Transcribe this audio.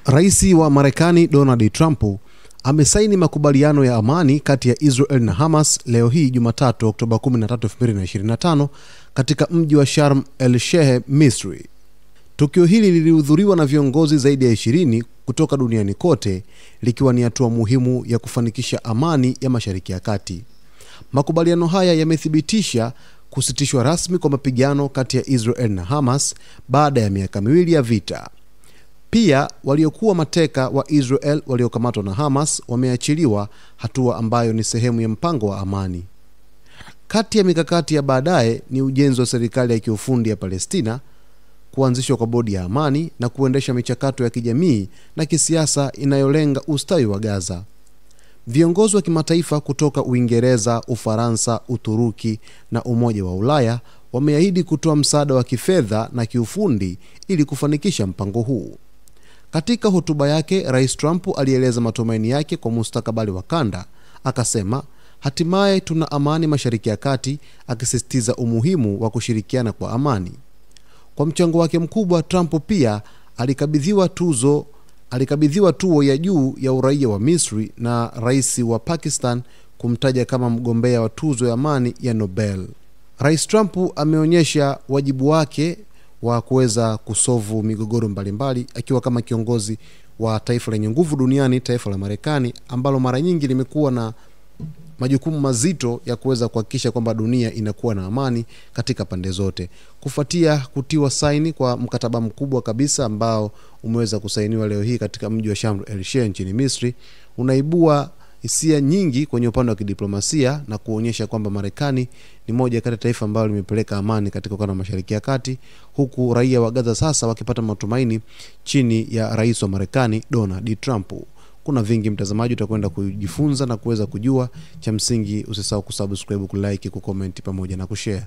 Rais wa Marekani Donald Trump amesaini makubaliano ya amani kati ya Israel na Hamas leo hii Jumatatu Oktoba 13, 2025 katika mji wa Sharm el Sheikh, Misri. Tukio hili lilihudhuriwa na viongozi zaidi ya 20 kutoka duniani kote, likiwa ni hatua muhimu ya kufanikisha amani ya Mashariki ya Kati. Makubaliano haya yamethibitisha kusitishwa rasmi kwa mapigano kati ya Israel na Hamas baada ya miaka miwili ya vita. Pia waliokuwa mateka wa Israel waliokamatwa na Hamas wameachiliwa, hatua ambayo ni sehemu ya mpango wa amani. Kati ya mikakati ya baadaye ni ujenzi wa serikali ya kiufundi ya Palestina, kuanzishwa kwa bodi ya amani na kuendesha michakato ya kijamii na kisiasa inayolenga ustawi wa Gaza. Viongozi wa kimataifa kutoka Uingereza, Ufaransa, Uturuki na Umoja wa Ulaya wameahidi kutoa msaada wa kifedha na kiufundi ili kufanikisha mpango huu. Katika hotuba yake, Rais Trump alieleza matumaini yake kwa mustakabali wa kanda. Akasema, hatimaye tuna amani Mashariki ya Kati, akisisitiza umuhimu wa kushirikiana kwa amani. Kwa mchango wake mkubwa, Trump pia alikabidhiwa tuo ya juu ya uraia wa Misri na rais wa Pakistan kumtaja kama mgombea wa tuzo ya amani ya Nobel. Rais Trump ameonyesha wajibu wake wa kuweza kusovu migogoro mbalimbali akiwa kama kiongozi wa taifa lenye nguvu duniani, taifa la Marekani ambalo mara nyingi limekuwa na majukumu mazito ya kuweza kuhakikisha kwamba dunia inakuwa na amani katika pande zote. Kufuatia kutiwa saini kwa mkataba mkubwa kabisa ambao umeweza kusainiwa leo hii katika mji wa Sharm el Sheikh nchini Misri, unaibua hisia nyingi kwenye upande wa kidiplomasia na kuonyesha kwamba Marekani ni moja kati ya taifa ambalo limepeleka amani katika ukanda wa Mashariki ya Kati, huku raia wa Gaza sasa wakipata matumaini chini ya rais wa Marekani Donald Trump. Kuna vingi mtazamaji utakwenda kujifunza na kuweza kujua. Cha msingi usisahau kusubscribe, kulike, kucomment pamoja na kushare.